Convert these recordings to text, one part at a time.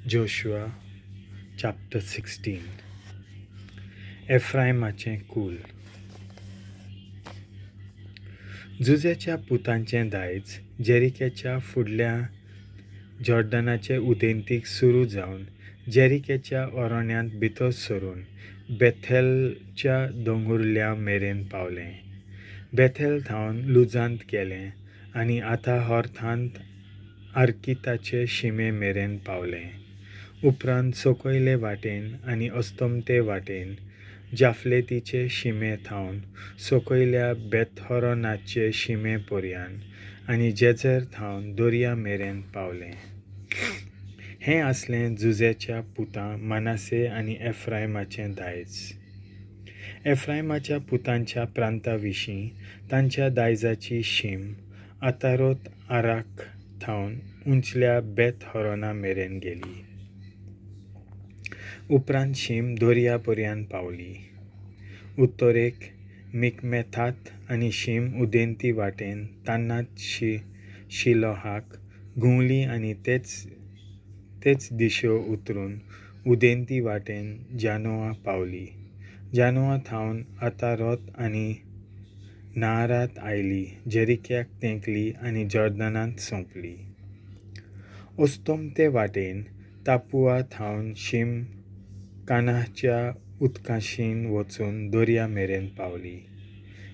Joshua chapter 16. एफ्रायमाचें cool. जुझ्याच्या पुतांचें दायज जेरिकेच्या फुडल्या जॉर्डनाचे उदेंतीक सुरू जावन जेरिकेच्या ओरण्यांत भितर सरून बेथेलच्या दोंगुर्ल्या मेरेन पावलें. बेथेल थावन लुजांत गेलें आनी आतां हॉर्थांत आर्किताचे शिमे मेरेन पावलें. उपरांत सकयले वाटेन आनी अस्तमते वाटेन जाफलेतीचे शिमे थावन सकयल्या बेथहोरोनाचे शिमे पर्यान आनी जेझर थावन दर्या मेरेन पावलें. हें आसलें जुझेच्या पुतां मानासे आनी एफ्रायमाचें दायज. एफ्रायमाच्या पुतांच्या प्रांता विशीं तांच्या दायजाची शीम आतारोत आराक थावन उंचल्या बेथ होरोना मेरेन गेली. उपरांत शीम दर्या पर्यान पावली. उत्तरेक मिकमेथात आनी शीम उदेंती वाटेन तान्नात शिलोहाक घुंवली आनी तेच दिश्यो उतरून उदेंती वाटेन जानोआ पावली. जानोआ थावन आतारोत आनी नारात आयली, जेरिक्याक तेंकली आनी जॉर्दनांत सोंपली. अस्तमते वाटेन तापुआ थावन शीम कानाहच्या उदकाशीन वचून दर्या मेरेन पावली.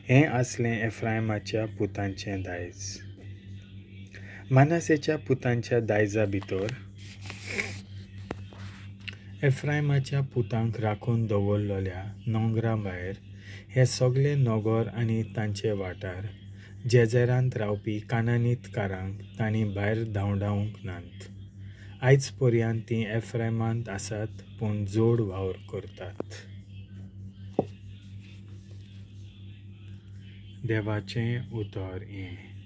हें आसलें एफ्रायमाच्या पुतांचें दायज. मानासेच्या पुतांच्या दायजा भितर एफ्रायमाच्या पुतांक राखून दवरलेल्या नोंगरा भायर हे सगळे नगर आनी तांचे वाठार जेझेरांत रावपी कानानीतकारांक तांणी भायर धांवडावंक नात. आयज पर्यंत तीं एफ्रायमांत आसात पूण जोड वावर करतात. देवाचें उतर हें.